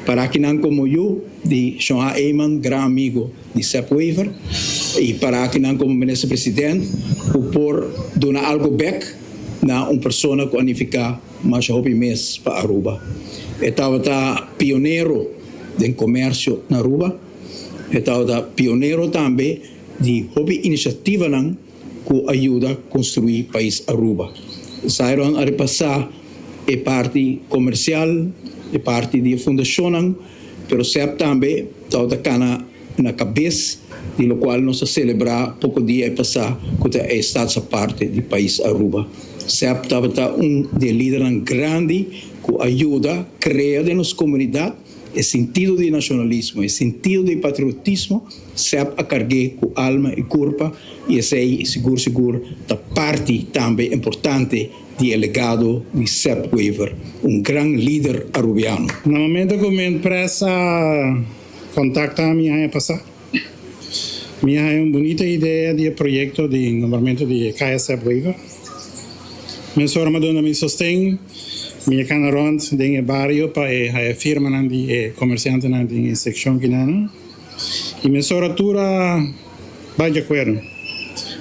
Para akinan komo yu di Shon A. Eman, gran amigo di Sepp Wever, i para akinan komo Minister President ku por duna algo bek na un persona ku a nifiká masha hopi mes pa Aruba. E tabata pionero den komersio na Aruba, e tabata pionero tambe di hopi inisiativanan ku a yuda konstruí pais Aruba. Zairon a repasá e parti komersial, e parti di e fundashonnan, pero Sepp tambe tabata kana na kabes di lokual nos a selebrá poko dia e pasá ku ta e Staatsaparte di pais Aruba. Sepp tabata un di e lidernan grandi ku a yuda krea den nos komunidat e sentido di nashonalismo, e sentido di patriotismo. Sepp a karg'é ku alma i kurpa i esei sigur sigur ta parti tambe importante di e legado di Sepp Wever, un gran lider Arubiano. Na momento ku mi empresa kontakta mi aña pasá, mi a haña un bunita idea di e proyekto di nombramentu di e Kaya Sepp Wever. Mesora mi a duna mi sosten, mi a kana rònt den e bario pa e haña firmanan di e komersiantenan den e sekshon kinanan. I mesora tur a bai di akuerdo,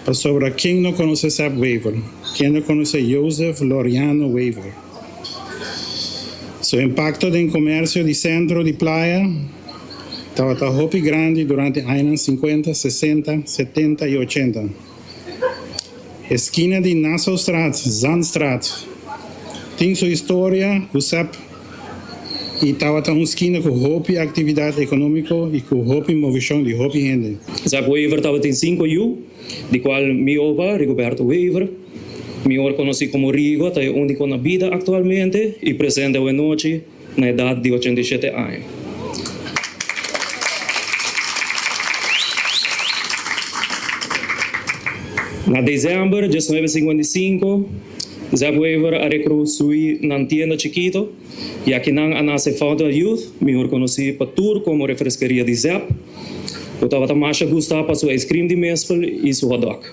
pasobra ken no konosé Sepp Wever? Ken no konosé Joseph Loriano Wever? Su impakto den komersio di sentro di playa tabata hopi grandi durante añanan sinkuenta, sesenta, setenta i ochenta. E skina di Nassaustraat, Zandstraat, tin su historia ku Sepp i tabata un skina ku hopi aktividat ekonómiko i ku hopi movishon di hopi hende. Sepp Wever tabatin sinku yu, di kual mi opa, Rigoberto Wever, mihor konosí komo Rigo, ta e úniko na bida aktualmente i presente awenochi na edat di 87 aña. Na december 1955, Zeb Wever a reconstrui nan tienda chikito y aki nan a nace Fountain of Youth, mihor conoci pa tur como Refreskeria di Zeb, cu tabata masha gusta pa su ice cream di mespel y su hot dog.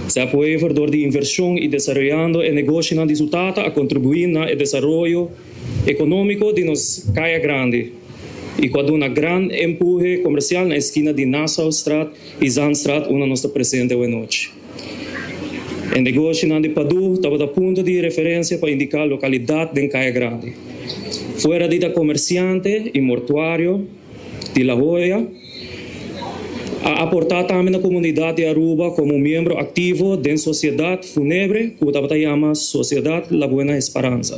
Zeb Wever dor di inversion y desaroyando e negoshinan di su tata a contribui na e desaroyo Economico di nos Caya Grandi y cu a duna gran empuhe comercial na esquina di Nassaustraat y Zandstraat unda nos ta presente awenochi. E negoshinan di Padu tabata punto di referencia pa indica localidad den Caya Grandi. Fuera di ta comerciante y mortuario di La Joya, a aporta tambe na comunidad di Aruba como miembro activo den sociedad funebre cu tabata yama Sociedad La Buena Esparanza.